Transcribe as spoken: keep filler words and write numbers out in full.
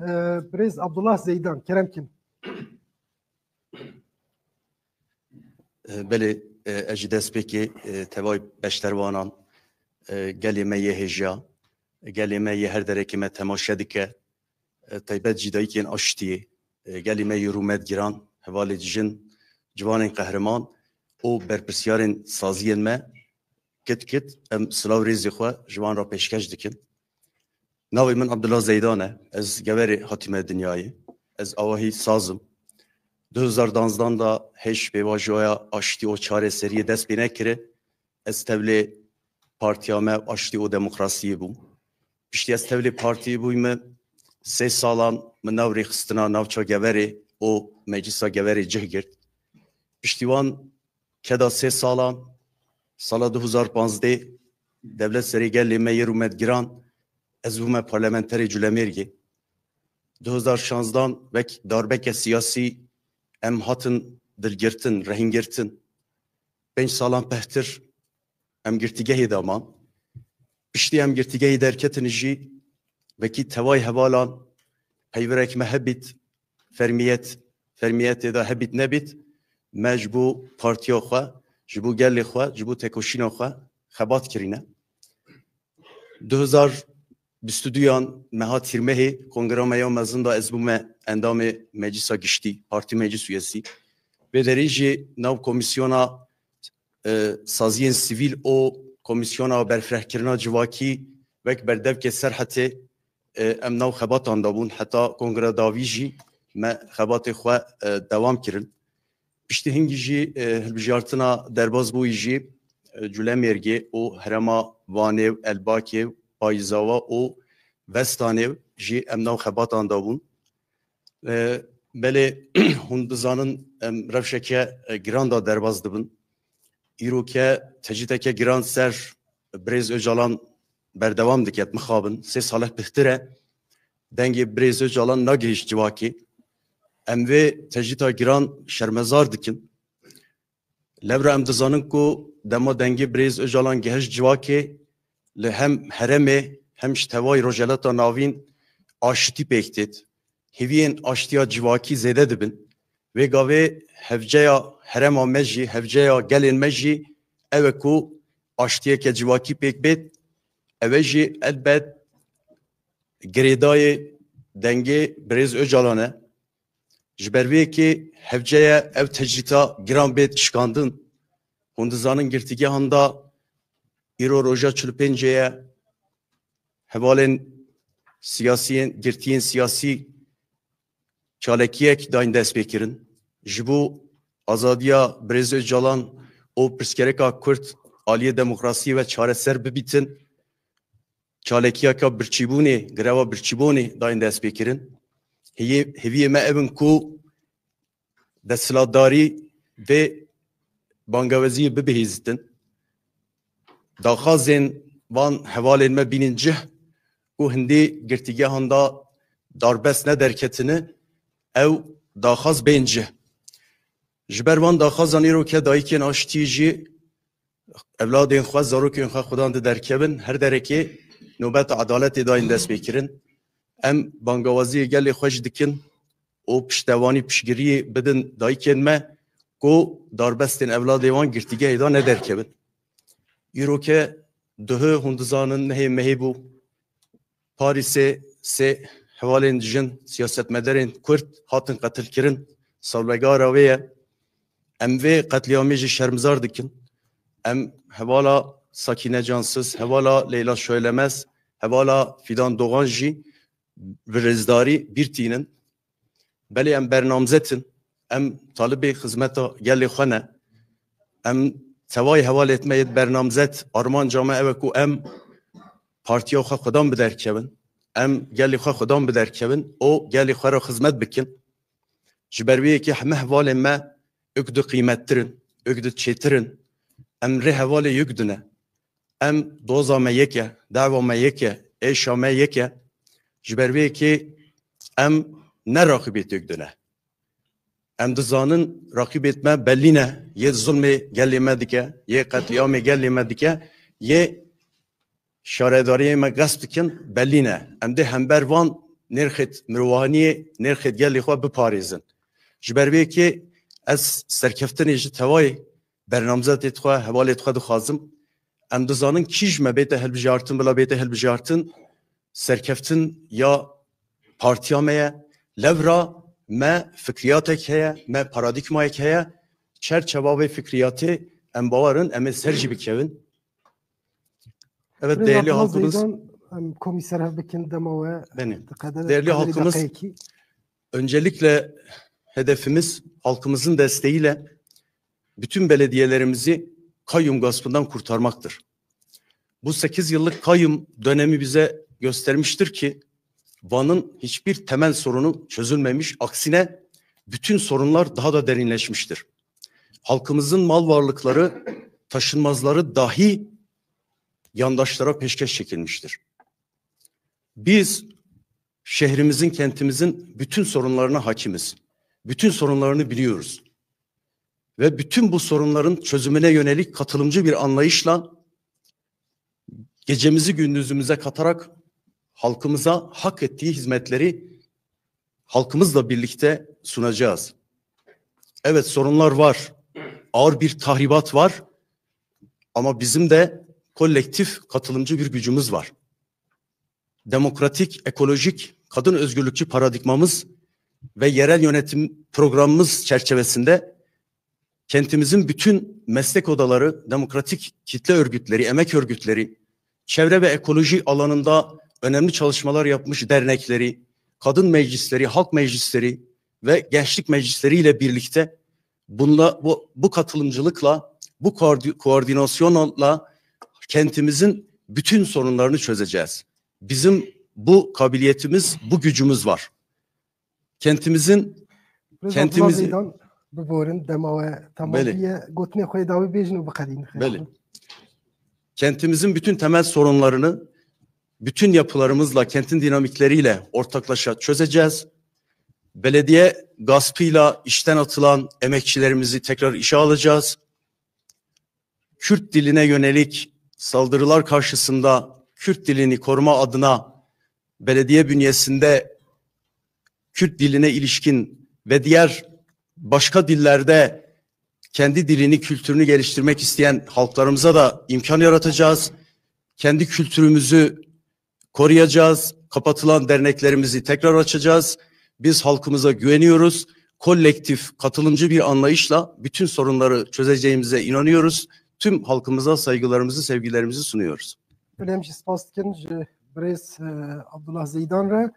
Birêz Abdullah Zeydan, kerem kin. Belê, ez ji destpêkê tevay beşdervanan, gelê me yê hêja, gelê me yê her derekê me temaşe dike, taybet jî dayikên aştiyê, gelê me yê rûmetgiran, hevalê jin, ciwanên qehreman û berpirsiyarên saziyên me, kit kit em silav rêzê xwe ji wan re pêşkeş dikin. Navê min Abdullah Zeydan e. Ez geverê hatime dinyayê. Ez awahî saz im. Du hezar danzdan da hêj pêvajoya aştî û çareseriyê dest pê nekire. Ez tevlê partiya me aştî û demokrasiyê bûm. Piştî ez tevlê partiyê bûyme, sê salan min nav rêxistina navça geverê û meclisa geverê cih girt. Piştî wan keda sê salan, sala du hezar pazdeh, dewlet serê gelê me yê rûmetgiran, ez bûme parlamenterê Culemêrgê. Du hezar şanzdan wek darbeke siyasî em hatin dilgirtin, rehîngirtin. Pênc salan pehtir em girtîgehê de man. Piştî em girtîgehê derketin jî, wekî tevay hevalan, peyvirek me hebît, fermiyet, fermiyetê de hebît nebît, me ji bo partiya xwe, ji bo gelê xwe, ji bo tekoşîna xwe xebat kirîne. Du hezar bîst û duyan meha Tîrmehê kongra me ya mezin de ez bûme endamê Meclisa Giştî, partî meclis üyesî. Vê derê jî nav komîsyona, e, saziyên sivîl û komîsyona berfirehkirina civakî wek berdevkê Serhetê, e, em nav xebatan de bûn. Heta kongra dawî jî me xebatê xwe, e, dewam kirin. Piştî hingî jî, e, hilbijartina derbazbûyî jî, e, Culemêrgê û herêma Vanê û Elbakê û Payîzava û Vestanê jî em nav xebatan de bûn. E, belê hûn dizanin em rewşeke, e, giran de derbaz dibin. Îroke tecrîdeke giran ser Birêz Ocalan berdewam diket, mixabin. Sê saleh pihtir e. Dengê Birêz Ocalan nagihişt civakê. Em vê tecrîda giran şermezar dikin. Lewra em dizanin ku dema dengê Birêz Ocalan gihişt civakê, li hem herêmê hem ji tevayî Rojhilata Navîn aşitî pêk têt. Hêviyên aştiya civakî zêde dibin. Vê gavê hevceya herêma me jî, hevceya gelên me jî ew e ku aştiyeke civakî pêk bêt. Ew e jî elbet girêdayê dengê Birêz Ocalan e. Ji ber vê yekê hevce ye ev tecrîta giran bêt şikandin. Hûn dizanin girtîgehan da îro roja çil û pêncê ye. Hevalên siyasiyên, girtiyên siyasî çalakiyek dayîn destpêkirin. Ji bo azadiya Birêz Ocalan û pirsgirêka Kurd aliyê demokrasiyê ve çareser bibitin, çalakiyeka birçîbûnê, greva birçîbûnê dayîn destpêkirin. Hêyê, hêviyê me ev in ku desthilatdarî vê bangeweziyê bibihîzitin. Daxwazên van hevalên me bînin cih ku hindî girtîgehan da darbest nederketine, ew daxwaz bên cih. Ji ber van daxwazan îro ke dayikên aştî jî evladên xwe, zarokên xwe xudan diderkevin, her derekê nobeta edaletê dayîn destpêkirin. Em bangawaziyê gelê xwe jî dikin û piştevanî, piştgiriyê bidin dayikên me ku darbestên evladê wan girtîgehê de nederkevin. Îro ke duhê hûn dizanin nehê mehê bû, Parîsê sê hevalên jin, siyasetmedarên Kurd hatin qetilkirin. Salvegara wê ye. Em vê qetlîamê jî şermizar dikin. Em hevala Sakîne Cansiz, hevala Leyla Şoylemez, hevala Fîdan Doğan jî bi rêzdarî bîr tînin. Belê em bernamzet in, em talibê xizmeta gelê xwe ne. Em tevayî hevalêt me yêt bernamzet, armanca me ew e ku em partiya xwe xudan biderkevin, em gelê xwe xudan biderkevin û gelê xwe re xizmet bikin. Ji ber wê yekê heme hevalên me uk du qîmettir in, uk du çêtir in. Em rê hevalê yek du ne. Em doza me yek e, dawa me yek e, êşa me yek e. Ji ber vê yekê em ne raqîbê têk dine. Em dizanin raqîbêt me belî ne, yê zulmê gelê me dike, yê qetlîamê gelê me dike, yê şaredariyê me gasp dikin, belî ne. Em dê hember van nêrxêt mirowaniyê, nêrxêt gelê xwe biparêzin. Ji ber vê yekê ez serkeftinê ji tevayê bernamzetê xwe, hevalê xwe dixwazim. Em dizanin kî ji me bête hilbijartin, bila bête hilbijartin, serkeftin ya partiya me ye. Lewra me fikriyatek heye, me paradîgmayek heye. Çerçeva vê fikriyatê em bawer in, em ê ser jî bikevin. Evet, değerli halkımız. Zeydan, em komî ser hev bikin dema we. Benim. Değerli halkımız, öncelikle hedefimiz halkımızın desteğiyle bütün belediyelerimizi kayyum gaspından kurtarmaktır. Bu sekiz yıllık kayyum dönemi bize göstermiştir ki Van'ın hiçbir temel sorunu çözülmemiş, aksine bütün sorunlar daha da derinleşmiştir. Halkımızın mal varlıkları, taşınmazları dahi yandaşlara peşkeş çekilmiştir. Biz şehrimizin, kentimizin bütün sorunlarına hakimiz. Bütün sorunlarını biliyoruz. Ve bütün bu sorunların çözümüne yönelik katılımcı bir anlayışla gecemizi gündüzümüze katarak halkımıza hak ettiği hizmetleri halkımızla birlikte sunacağız. Evet, sorunlar var. Ağır bir tahribat var. Ama bizim de kolektif katılımcı bir gücümüz var. Demokratik, ekolojik, kadın özgürlükçü paradigmamız ve yerel yönetim programımız çerçevesinde kentimizin bütün meslek odaları, demokratik kitle örgütleri, emek örgütleri, çevre ve ekoloji alanında önemli çalışmalar yapmış dernekleri, kadın meclisleri, halk meclisleri ve gençlik meclisleri ile birlikte bunla, bu, bu katılımcılıkla, bu koordi-, koordinasyonla kentimizin bütün sorunlarını çözeceğiz. Bizim bu kabiliyetimiz, bu gücümüz var. Kentimizin, Rêza, kentimizin Zeydan, biborin, dema we temam Belê. Biye, gotinê xwe yê dawî bêjin û biqedînin. Belê. Kentimizin bütün temel sorunlarını bütün yapılarımızla, kentin dinamikleriyle ortaklaşa çözeceğiz. Belediye gaspıyla işten atılan emekçilerimizi tekrar işe alacağız. Kürt diline yönelik saldırılar karşısında Kürt dilini koruma adına belediye bünyesinde Kürt diline ilişkin ve diğer başka dillerde kendi dilini, kültürünü geliştirmek isteyen halklarımıza da imkan yaratacağız. Kendi kültürümüzü koruyacağız. Kapatılan derneklerimizi tekrar açacağız. Biz halkımıza güveniyoruz. Kolektif, katılımcı bir anlayışla bütün sorunları çözeceğimize inanıyoruz. Tüm halkımıza saygılarımızı, sevgilerimizi sunuyoruz. Belê, em jî spas dikin ji birêz, e, Abdullah Zeydan re.